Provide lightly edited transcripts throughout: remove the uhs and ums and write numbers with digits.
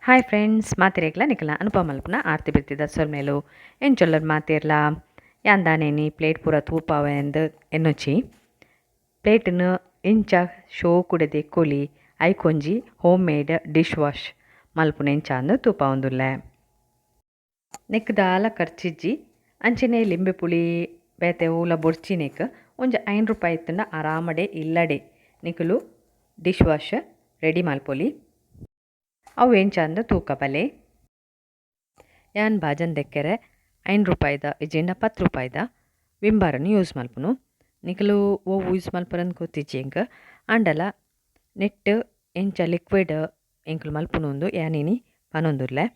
Hi friends, ಮಾತಿರೇಗ್ಲ ನಿಕಲ ಅನುಪಮ ಮಲ್ಪುನ ಆರ್ತಿ ಬಿರ್ತಿದ ಸೊಲ್ಮೆಲು ಎಂಚೊಲ್ಲರ್ ಮಾತಿರ್ಲ ಯಾಂದಾನೇನಿ plate ಪೂರ ತೂಪಾವೆಂದ್ ಎನ್ನುಚಿ ಪ್ಲೇಟ್ನು ಇಂಚ ಶೋಕುಡೆ ದೆಕ್ಕೊಲಿ ಐಕೊಂಜಿ home made dish wash ಮಲ್ಪುನ ಎಂಚ ಅಂದ್ ತೂಪಾವೊಂದುಲ್ಲೆ. ನೆಕ್ಕ್ ದಾಲ ಖರ್ಚಿಜ್ಜಿ ಅಂಚನೆ ಲಿಂಬೆ ಪುಳಿ ಬೇತೆ ಓಲ ಬೊರ್ಚಿ ನೆಕ್ ಒಂಜಿ 5 ರೂಪಾಯಿ ಇತ್ತುಂಡ ಆರಾಮಡೆ ಇಲ್ಲಡೆ ನಿಕುಲು dish wash ready ಮಲ್ಪೊಲಿ. ಅವು ಎಂಚ ಅಂದ್ ತೂಕ ಬಲೆ. ಯಾನ್ ಬಾಜನ್ ದೆಕ್ಕೆರೆ 5 ರೂಪಾಯಿದ ಇಜ್ಜಿಂಡ 10 ರೂಪಾಯಿದ ವಿಮ್ ಬಾರನ್ ಯೂಸ್ ಮಲ್ಪುನು. ನಿಕುಲು ಒವು ಯೂಸ್ ಮಲ್ಪುರಂದ್ ಗೊತ್ತಿಜ್ಜಿ ಎಂಕ್. ಆಂಡಲ ನೆಟ್ಟ್ ಎಂಚ ಲಿಕ್ವಿಡ್ ಎಂಕುಲು ಮಲ್ಪುನು ಉಂದು ಯಾನ್ ಇನಿ ಪನೊಂದುಲ್ಲೆ.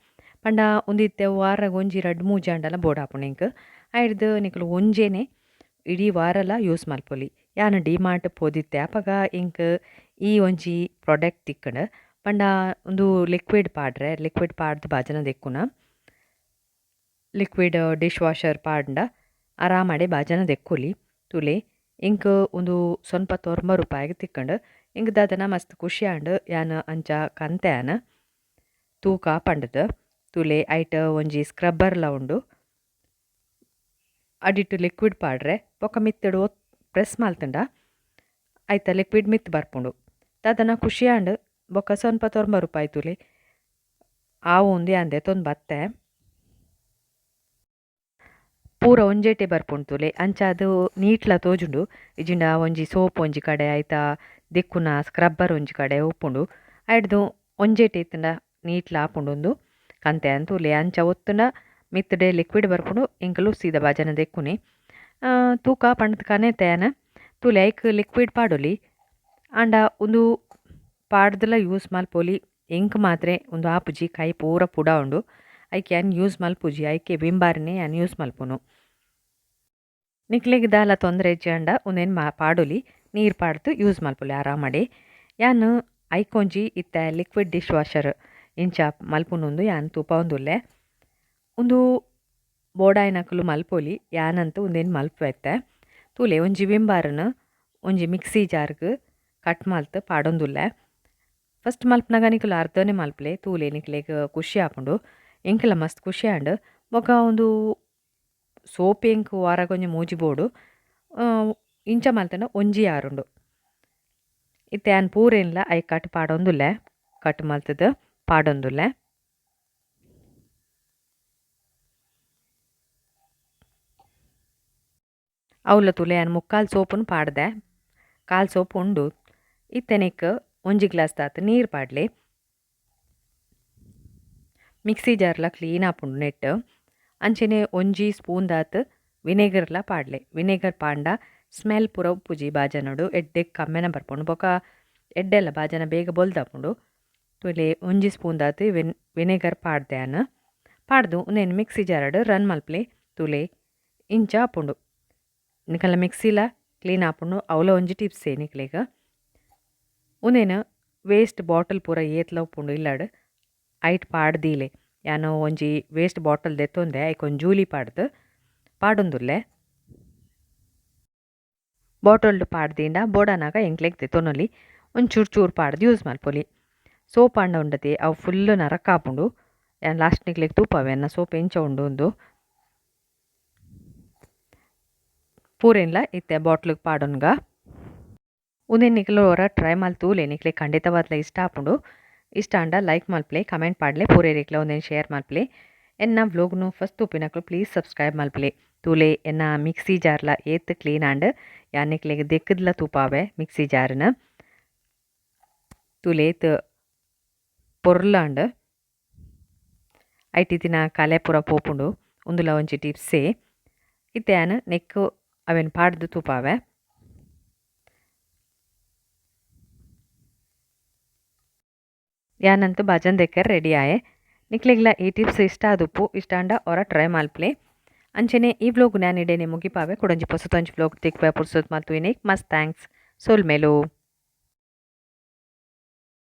ಪಂಡ ಉಂದು ಇತ್ತೆ ವಾರಗ್ ಒಂಜಿ ರಡ್ಡ್ ಮೂಜಿ ಆಂಡಲ ಬೋಡಾಪುಂಡು ಎಂಕ್. ಐಡ್ದ್ ನಿಕುಲು ಒಂಜೇನೆ ಇಡೀ ವಾರಲ ಯೂಸ್ ಮಲ್ಪೊಲಿ. ಯಾನ್ ಡಿ ಮಾರ್ಟ್ ಪೋದಿತ್ತೆ ಅಪಗ ಎಂಕ್ ಈ ಒಂಜಿ ಪ್ರಾಡಕ್ಟ್ ತಿಕ್ಕುಂಡು. ಪಂಡ ಉಂದು ಲಿಕ್ವಿಡ್ ಪಾಡ್ರೆ ಲಿಕ್ವಿಡ್ ಪಾಡ್ದ್ ಬಾಜನ ದೆಕ್ಕುನ. Liquid dish washer ಪಾಡ್ಂಡ ಆರಾಮಡೆ ಬಾಜನ ದೆಕ್ಕೊಲಿ. ತೂಲೆ ಎಂಕ್ ಉಂದು ಸೊನ್ಪ ತೊರ್ಂಬ ರೂಪಾಯಿಗ್ ತಿಕ್ಕುಂಡು. ಎಂಕ್ ದಾದನ ಮಸ್ತ್ ಖುಷಿ ಆಂಡ್ ಯಾನ್ ಅಂಚ ಕಂತೆ ಯಾನ್ ತೂಕ ಪಂಡುದು. ತೂಲೆ ಐಟ್ ಒಂಜಿ ಸ್ಕ್ರಬ್ಬರ್ಲ ಉಂಡು. ಅಡಿಟ್ ಲಿಕ್ವಿಡ್ ಪಾಡ್ರೆ ಬೊಕ ಮಿತ್ತುಡು ಪ್ರೆಸ್ ಮಲ್ತುಂಡ ಐತ ಲಿಕ್ವಿಡ್ ಮಿತ್ತ್ ಬರ್ಪುಂಡು. ದಾದನ ಖುಷಿ ಆಂಡ್ ಬೊಕ ಸೊನ್ಪ ತೊರ್ಂಬ ರೂಪಾಯಿ ತೂಲೆ ಆವು ಉಂದು ಯಾನ್ ದೆತೊಂದು ಬತ್ತೆ. ಪೂರ ಒಂಜೇಟೆ ಬರ್ಪುಂಡು ತೂಲೆ ಅಂಚಾದ್ ನೀಟ್ಲ ತೋಜುಂಡು. ಇಜ್ಜಿಂಡ ಒಂಜಿ ಸೋಪ್ ಒಂಜಿ ಕಡೆ ಐತ ದೆಕ್ಕುನ ಸ್ಕ್ರಬ್ಬರ್ ಒಂಜಿ ಕಡೆ ಉಪ್ಪುಂಡು. ಐಡ್ದ್ ಒಂಜೇಟೆ ಇತ್ತುಂಡ ನೀಟ್ಲ ಆಪುಂಡು ಉಂದು ಕಂತೆ ತೂಲೆ ಅಂಚ ಒತ್ತುಂಡ ಮಿತ್ತುಡೆ ಲಿಕ್ವಿಡ್ ಬರ್ಪುಂಡು ಎಂಕುಲು ಸೀದಾ ಬಾಜನ ದೆಕ್ಕುನಿ. ತೂಕ ಪಂಡ್ದ್ ಕನೆತೆ ಯಾನ್ ತೂಲೆ ಐಕ್ ಲಿಕ್ವಿಡ್ ಪಾಡೊಲಿ. ಆಂಡ ಉಂದು ಪಾಡ್ದಲ ಯೂಸ್ ಮಲ್ಪೊಲಿ. ಎಂಕ್ ಮಾತ್ರೆ ಉಂದು ಆಪುಜಿ ಕೈ ಪೂರ ಪುಡ ಉಂಡು. ಐಕ್ ಯಾನ್ ಯೂಸ್ ಮಲ್ಪುಜಿ ಐಕೆ ವಿಮ್ ಬಾರ್ನೆ ಯಾನ್ ಯೂಸ್ ಮಲ್ಪುನು. ನಿಕ್ಲೆಗ್ ದಾಲ ತೊಂದರೆ ಇಜ್ಜಾಂಡ ಉಂದೆನ್ ಪಾಡೊಲಿ ನೀರ್ ಪಾಡ್ದ್ ಯೂಸ್ ಮಲ್ಪೊಲಿ ಆರಾಮಡೆ. ಯಾನ್ ಐಕೊಂಜಿ ಇತ್ತೆ liquid dish washer ಇಂಚ ಮಲ್ಪುನುಂದು ಯಾನ್ ತೂಪಾವೊಂದುಲ್ಲೆ. ಉಂದು ಬೋಡಾಯಿನಕುಲು ಮಲ್ಪೊಲಿ ಯಾನಂತೂ ಉಂದೆನ್ ಮಲ್ಪುವೆ ಇತ್ತೆ. ತೂಲೆ ಒಂಜಿ ವಿಮ್ ಬಾರ್ನ್ ಒಂಜಿ ಮಿಕ್ಸಿ ಜಾರ್ಗ್ ಕಟ್ ಮಲ್ತ್ ಪಾಡೊಂದುಲ್ಲೆ. ಫಸ್ಟ್ ಮಲ್ಪುನಗ ನಿಕುಲು ಅರ್ಧನೆ ಮಲ್ಪುಲೆ ತೂಲೆ ನಿಕ್ಲೆಗ್ ಖುಷಿ ಆಪುಂಡು. ಎಂಕಲ ಮಸ್ತ್ ಖುಷಿ ಆಂಡ್. ಬೊಕ ಉಂದು ಸೋಪ್ ಎಂಕ್ ವಾರಗೊಂಜಿ ಮೂಜಿ ಬೋಡು. ಇಂಚ ಮಲ್ತುಂಡ ಒಂಜಿ ಆರುಂಡು. ಇತ್ತೆ ಯಾನ್ ಪೂರೆನ್ಲ ಐಕ್ ಕಟ್ ಪಾಡೊಂದುಲ್ಲೆ ಕಟ್ ಮಲ್ತುದು ಪಾಡೊಂದುಲ್ಲೆ. ಅವ್ಲ ತೂಲೆ ಯಾನ್ ಮುಕ್ಕಾಲ್ ಸೋಪುನು ಪಾಡ್ದೆ. ಕಾಲ್ ಸೋಪ್ ಉಂಡು. ಇತ್ತೆ ನೆಕ್ ಒಂಜಿ ಗ್ಲಾಸ್ ದಾತ್ ನೀರ್ ಪಾಡ್ಲೆ. ಮಿಕ್ಸಿ ಜಾರ್ಲ ಕ್ಲೀನ್ ಆಪುಂಡು ನೆಟ್. ಅಂಚನೆ ಒಂಜಿ ಸ್ಪೂನ್ ದಾತ್ ವಿನೆಗರ್ಲ ಪಾಡ್ಲೆ. ವಿನೆಗರ್ ಪಾಂಡ ಸ್ಮೆಲ್ ಪೂರ ಉಪ್ಪುಜಿ ಬಾಜನೊಡು ಎಡ್ಡೆ ಕಮ್ಮೆನ ಬರ್ಪುಂಡು. ಬೊಕ ಎಡ್ಡೆಲ ಬಾಜನ ಬೇಗ ಬೊಲ್ದಾಪುಂಡು. ತೂಲೆ ಒಂಜಿ ಸ್ಪೂನ್ ದಾತ್ ವಿನೆಗರ್ ಪಾಡ್ದೆ ಯಾನ್. ಪಾಡ್ದು ಉಂದೆನ್ ಮಿಕ್ಸಿ ಜಾರ್ಡ್ ರನ್ ಮಲ್ಪುಲೆ. ತೂಲೆ ಇಂಚ ಆಪುಂಡು. ನಿಕಲ್ನ ಮಿಕ್ಸಿಲ ಕ್ಲೀನ್ ಆಪುಂಡು. ಅವ್ಲ ಒಂಜಿ ಟಿಪ್ಸೇ ನಿಕ್ಲೆಗ್. ಉಂದೆನ್ ವೇಸ್ಟ್ ಬಾಟಲ್ ಪೂರ ಏತ್ಲ ಉಪ್ಪುಂಡು ಇಲ್ಲಡ್ ಐಟ್ ಪಾಡ್ ದೀಲೆ. ಯಾನ್ ಒಂಜಿ ವೇಸ್ಟ್ ಬಾಟಲ್ ದೆತ್ತೊಂದೆ ಐಕ್ ಒಂಜಿ ಜೂಲಿ ಪಾಡ್ದ್ ಪಾಡೊಂದುಲ್ಲೆ. ಬಾಟಲ್ಡ್ ಪಾಡ್ ದೀಂಡ ಬೋಡಾನಗ ಎಂಕ್ಲೆಗ್ ದೆತ್ತೊನೊಲಿ. ಒಂಜಿ ಚೂರು ಚೂರು ಪಾಡ್ದ್ ಯೂಸ್ ಮಲ್ಪೊಲಿ. ಸೋಪ್ ಆಂಡ ಉಂಡತೆ ಅವು ಫುಲ್ಲ್ ನರಕ ಆಪುಂಡು. ಯಾನ್ ಲಾಸ್ಟ್ ನಿಕ್ಲೆಗ್ ತೂಪಾವೆ ಎನ್ನ ಸೋಪ್ ಎಂಚ ಉಂಡು ಉಂದು. ಪೂರೆನ್ಲ ಇತ್ತೆ ಬಾಟ್ಲ್ಗ್ ಪಾಡೊನ್ಗ. ಉಂದೆನ್ ನಿಕುಲು ಒರ ಟ್ರೈ ಮಲ್ತೂಲೆ ನಿಕ್ಲೆಗ್ ಖಂಡಿತವಾದ್ಲ ಇಷ್ಟ ಆಪುಂಡು. ಇಷ್ಟ ಆಂಡ ಲೈಕ್ ಮಲ್ಪುಲೆ ಕಮೆಂಟ್ ಪಾಡ್ಲೆ ಪೂರೆರೆಗ್ಲ ಉಂದೆನ್ ಶೇರ್ ಮಲ್ಪುಲೆ. ಎನ್ನ ವ್ಲೋಗ್ನು ಫಸ್ಟ್ ತೂಪಿನಕುಲು ಪ್ಲೀಸ್ ಸಬ್ಸ್ಕ್ರೈಬ್ ಮಲ್ಪುಲೆ. ತೂಲೆ ಎನ್ನ ಮಿಕ್ಸಿ ಜಾರ್ಲ ಏತ್ ಕ್ಲೀನ್ ಆಂಡ್. ಯಾನ್ ನಿಕ್ಲೆಗ್ ದೆಕ್ಕುದ್ಲ ತೂಪಾವೆ ಮಿಕ್ಸಿ ಜಾರ್ನ್. ತೂಲೆ ಏತ್ ಪೊರ್ಲಾಂಡ್. ಐಟ್ ಇತ್ತಿನ ಕಲೆ ಪೂರ ಪೋಪುಂಡು. ಉಂದುಲ ಒಂಜಿ ಟಿಪ್ಸೇ. ಇತ್ತೆ ಯಾನ್ ನೆಕ್ಕ್ ಅವೆನ್ ಪಾಡ್ದ್ ತೂಪಾವೆ. ಯಾನಂತೂ ಬಾಜನ್ ದೆಕ್ಕರೆ ರೆಡಿ ಆಯೆ. ನಿಕ್ಲೆಗ್ಲ ಈ ಟಿಪ್ಸ್ ಇಷ್ಟ ಆದುಪ್ಪು. ಇಷ್ಟ ಆಂಡ ಒರ ಟ್ರೈ ಮಲ್ಪುಲೆ. ಅಂಚನೆ ಈ ವ್ಲೋಗ್ ಯಾನ್ ಇಡೇನೆ ಮುಗಿಪಾವೆ. ಕುಡೊಂಜಿ ಪೊಸತೊಂಜಿ ವ್ಲೋಗ್ ತಿಕ್ವೆ ಪುರ್ಸೊತ್ ಮಲ್ತುವಿನೇಕ್ ಮಸ್ತ್ thanks. ಸೊಲ್ಮೆಲು.